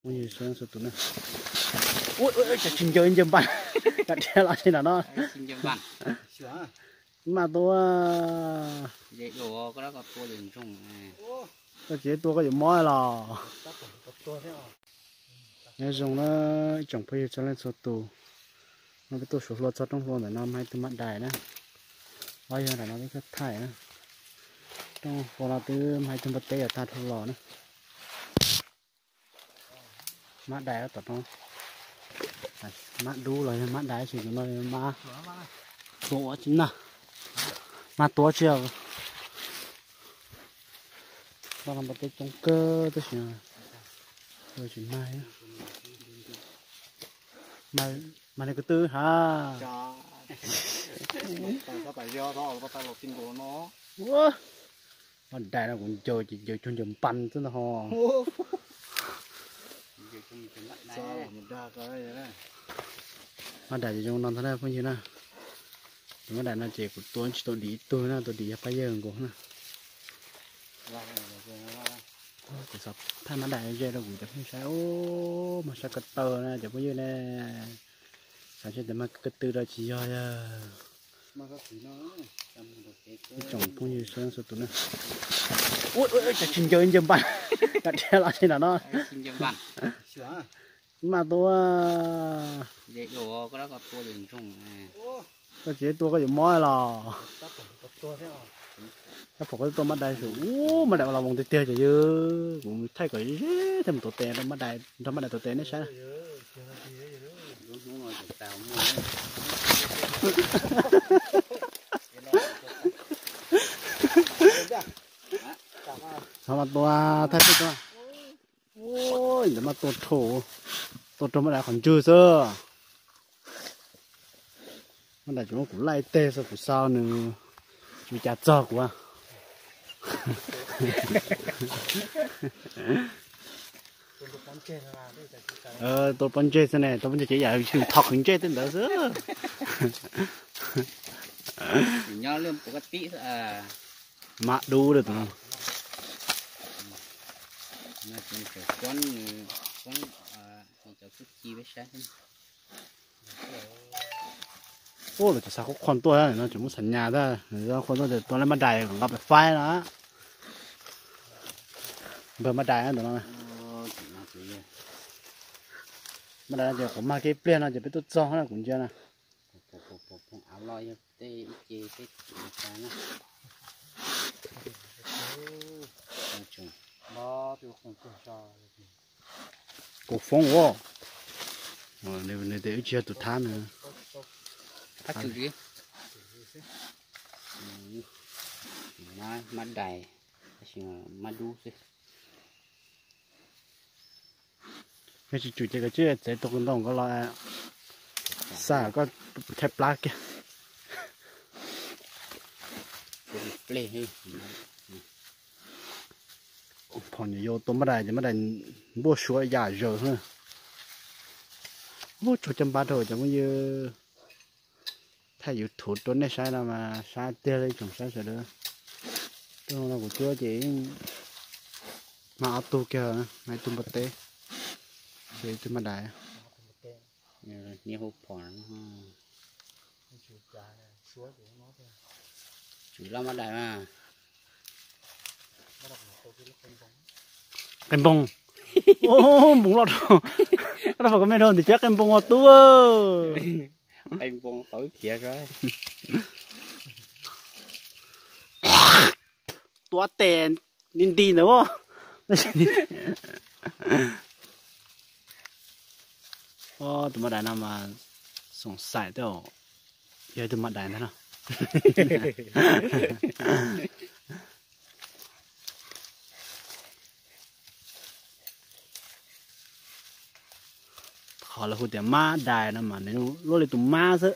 Phooj ywg sawv daws txhua tus na. Ua cas tsis ncaws ncaws npas, cov dhia los li ntawm no. Mas tua, koj tsis tua koj yuav mob los. Nyob zoo na ib tsoom phooj ywg txhua leej txhua tus, no peb tuaj suav hlua txog roob hlua ntawm no mas ib tug mab dais na, ob yog ntawm no peb tuaj thaij na, roob hlua no twb mas ib tug npua teb yuav tag dhau los na. Mab dais tom no, mab dub los yog mab dais tsis no, mab tua tsis na, mab tua tsis. Tau no npua teb coob kawg tab sis tsis mag. Mag li ko twb ha. Mab dais no kuv ncaws ces ncaws cuag ncaws npas xwb ntag ho. Mab dais ces zoo no ntag na phooj ywg na. Tus mab dais no ces kuv tua tsis tau dim ib tug na, tua dim yog pab yawg nkaus na. Kuv xav thaij mab dais ze rau kuv cov phooj ywg saib, mas sab ko taw na cov phooj ywg ne. Xav ntshe tias mag ko tw rau tsis yog yog. Ib tsoom phooj ywg sawv daws txhua tus na. Ua cas tsis ncaws ncaws npas, cov dhia los li ntawm no. Mas tua, koj tsis tua koj yuav mob los. Tab pom koj tuaj mab dais su, ub, mab dais ua los voos tiag tiag ces yog kuv thaij kom ze thiaj mus tuav tes rau mab dais, nrog mab dais tuav tes nej saib. Xav mas tua thaij peb tua. Ntawd mas tua rau, tua rau mab dais qhov ntswg xwb. Mab dais tsuas muab kuv laij teg xwb, kuv xav nws tsis ua cas txog kuv. Tua pob ntseg xwb ne, tua pob ntseg ces yam thov qhwv ntsej tej ntawd xwb. Mab dub lawm tus no. Ub, lawv tseem xa qhov qhuam tuaj no, tseem muab xa nyas tag, qhuam tuaj ces tua lawv mab dais kom nqa pem faib no. Npawg mab dais ntawm no. Mab dais no ces kuv mag kiag ib pliag no ces peb tuaj txog na kuv ntsia na. Kuv foob ua, nws tias wb tsis yog tus thab nws. Mab dais, mab dub xwb. Yog tsis tsum ces koj tsis txev tus ntoo ko los xa koj thaij plab kiag. Phom nyuam yaus tua mab dais ces mab dais npuaj suav yam zawm. Ub, tsaug caj npab rau cov phooj ywg thaij YouTube rau nej saib no mas sab tiag li tsoom saib sawv daws. Rau no kuv cuab ces mag ob tug kiag, mag ib tug npua teb, ib tug mab dais. Niag hu phom, tswv loj mab dais mas. Qe npoog, npoog loj rau, rau kom me rau ntim cab qe npoog ua tub. Qe npoog qhov khiav. Tua tes nti nti ntawd. Tus mab dais no mas xoom xaim tej, yog tus mab dais ntag no. Qhov lawv hu tias mab dais no mas nws luaj li tus mab xwb,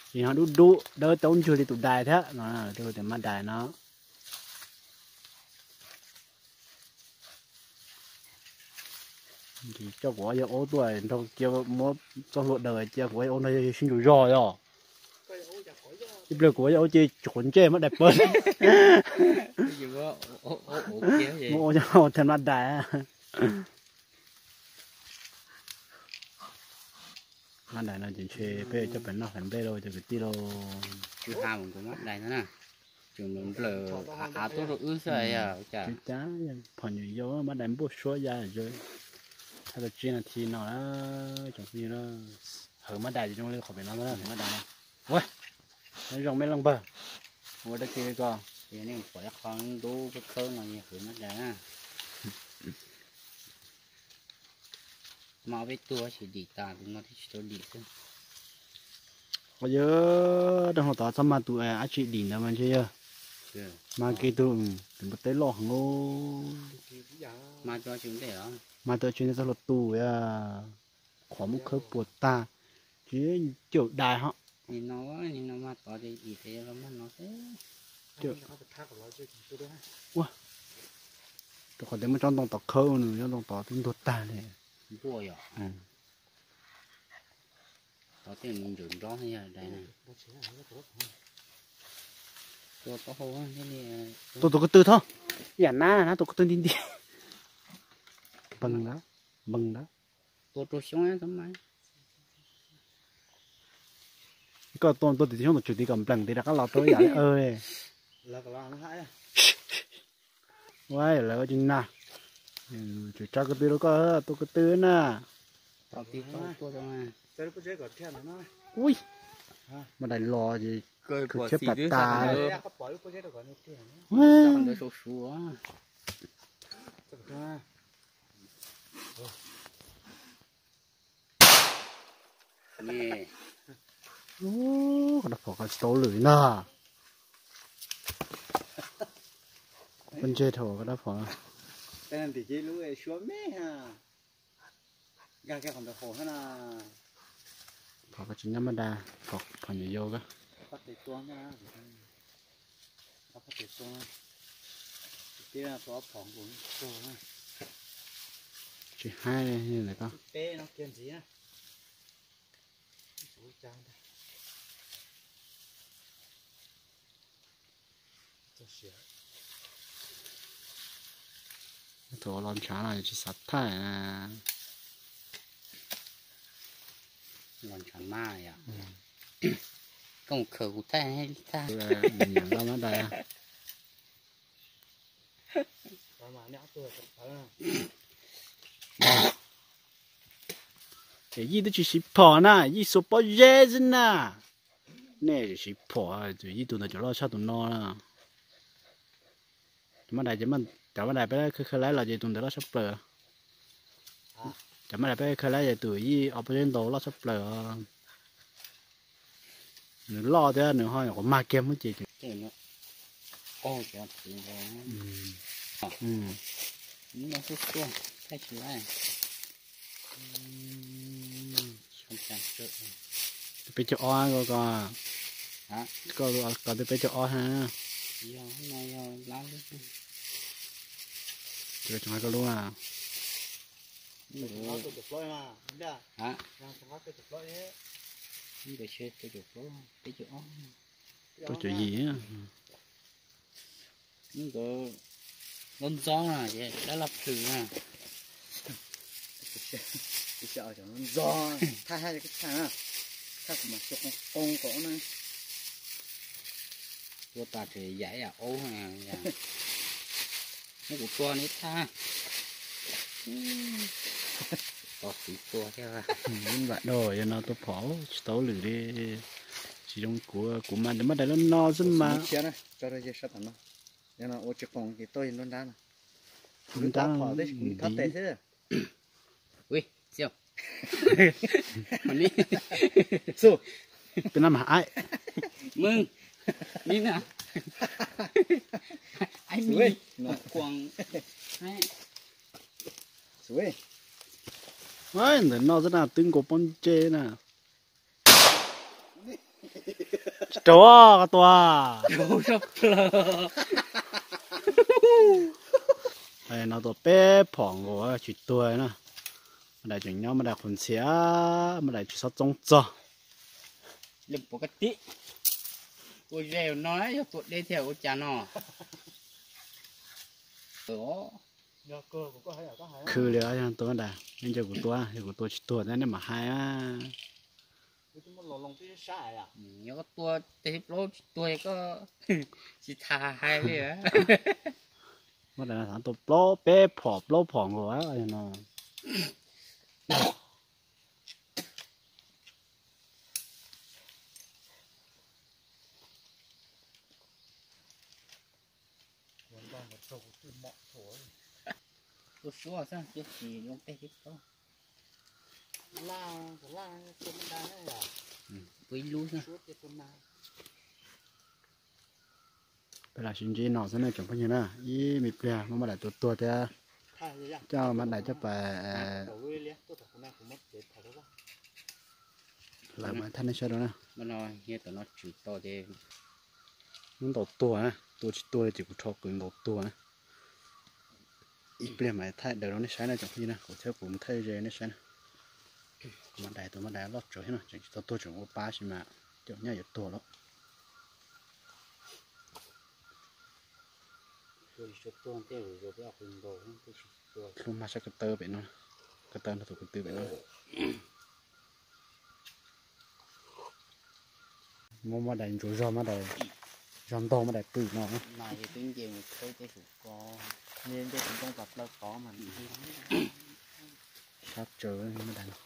tsis yog dub dub dawb taub ntswg li tus dais thiab no, lawv thiaj hu tias mab dais no. Coj kuv ob yawg aub tuaj nrog cia muab txoj hlua daws cia kuv ob yawg aub nrog yawg sib ncaws zog yog. Ib pliag kuv ob yawg aub cia tsis quav ntsej mab dais pawg. Muab aub coj los them mab dais. Mab dais no ces ntshe peb coj pem noj hlais nplej lauj cov kwv tij lauj. Tsis ha mus nkaus mab dais no na, tseem nplawm av tuaj rau wb xwb. Cas phom nyuam yau mab dais npuaj suab ya zog. Thaij tau tsib nas this no na, tsoom phooj ywg na. Hawv mab dais zoo li qhov pem no mab dais no. Ua, zoo me leej npawg. Ua dab tsi li ko? Nej pom ib qho ntub khawb khawb no hawv mab dais na. Mas peb tuag tsis dim tas, tus no thiaj tsis tau dim xwb. Yog, rau hauv tod txhob mag tus dab tsi dim ntawd mas ntshe yog mag kiag tus, tus npua teb loj heev. Mag tus dab tsi ntawd txog hluas tus, qhov muab khawb puas tag, tsis caum dais ho. Ua, rau qhov tias muab tsob ntoo tod khawb nws, tsob ntoo tod twb ntuag tag li. Tua tus ko tw thob, yam nab na, tua ko tw nti nti. Npeeg ntawd, npeeg ntawd. Koj tua tua tim xyoob tus tswm tid kom nplees tid rov qab los rau ib yam li. Ua lawv ua tsis nag, tsum tsa ko tw rau koj, tua ko tw na. Ui, mab dais los ces khwv thiab pam tas. Ub, qhov dab phom ko tsis tau lwm na. Pob ntseg dhau qhov dab phom. Phom ko tsis nyob mab dais, phom nyuam yau ko. Tsis haib li ko. Thaum los ntshav no tsis xav thaij. Los ntshav mas yom. Koj mus khaws kuv thaij li tag. Nyiam loj mab dais. Ces Yij twb tsis siv phom na, Yij xuas pob zeb xwb na. Nej siv phom, tus Yij tus ntawd cov loj tshaj tus no na. Cov mab dais, cov mab dais peb khawb khawb laib los ces tus ntawd loj tshaj plaws. Cov mab dais peb khawb laib ces tus Yij ob pob zeb ntau loj tshaj plaws os. Nws loj thiab nws ho nyuam qhuav mag kiag muab ces. Peb caug ob ko, ko, ko twb peb caug ob ha. Tsoom hais koj lub na. Peb caug yim. Nkawd ntxob ntxob na, dab laj plhws na. Ntxob, thaj hab, thaj kuv mas xyuas qoo qoo kom na. Tua tas ces yam ib yam aub, muab kuv tua neb thaj. Tos txiv tua thiab. Vam do yog no tua phom tsis tau lwm li. Tsis zoo kuv, kuv mas mab dais loj no xwb mas. Tso rau sab tom no, yog no ua tsis qoos ces tuaj nruab nrab no. Nruab nrab phom teb kuv thob tes xwb. Peb nab mas aib. Ntawm no xwb na twb nkaus pob ntseg na. Tsis raug qhov tua. No tua peb phom nkaus tsis tuag na. Mab dais tseem nyob, mab dais qhuav ntxhias, mab dais tsis txhob txoob txog. Ua zes no yog tua deb thiab ua cas no. Khwv li yog tua mab dais, nej nco kuv tua, yog kuv tua tsis tuag thiab nej mam hais. Nyob koj tua tej plaub tsis tuag koj tsis tham hais li. Muab daim no tua plaub peb phom plaub phom nkaus no. Tua suab xwb, tua tsis zoo peg tib tau. Tua ib lub xwb. Peb lam sib ntsib no xwb na tsoom phooj ywg na, ib me pliag muab maj daim tua tuag thiab coj maj daim coj pas lawm mas thaij nej saib rau na. Muab ntaus tuag na, tua tsis tuag li ces kuv rho qws ntaus tuag na. Ib pliag mas thaij daws rau nej saib na tsoom phooj ywg na, kuv thiab kuv mus thaij ze nej saib na. Kuv maj daim tua maj daim loj tsawv thiab no, tseem tsis tau tuag tseem ua pa sis mas caum nyaj yuav tuag lawm. Hlub mag sab ko taw pem no, ko taw nrog tus ko tw pem no. Muab maj daim ntsuav zog, maj daim zog ntog, maj daim pw no. Sab tsawv maj daim no.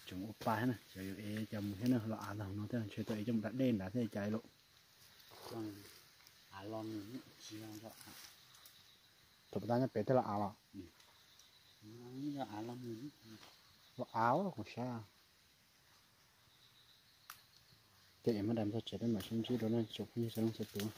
Tseem ua pa na, cov yuav ev cov mus thiab na, los av los no thiab ntshe tuaj ev coj mus da dej nrad thiab cas lawm. Thaum puas tas nyob pem thiaj los av los? Los av kuv sab. Ces ev maj daim txog tsev peb mam sib ntsib dua na tsoom phooj ywg sawv daws txhua tus.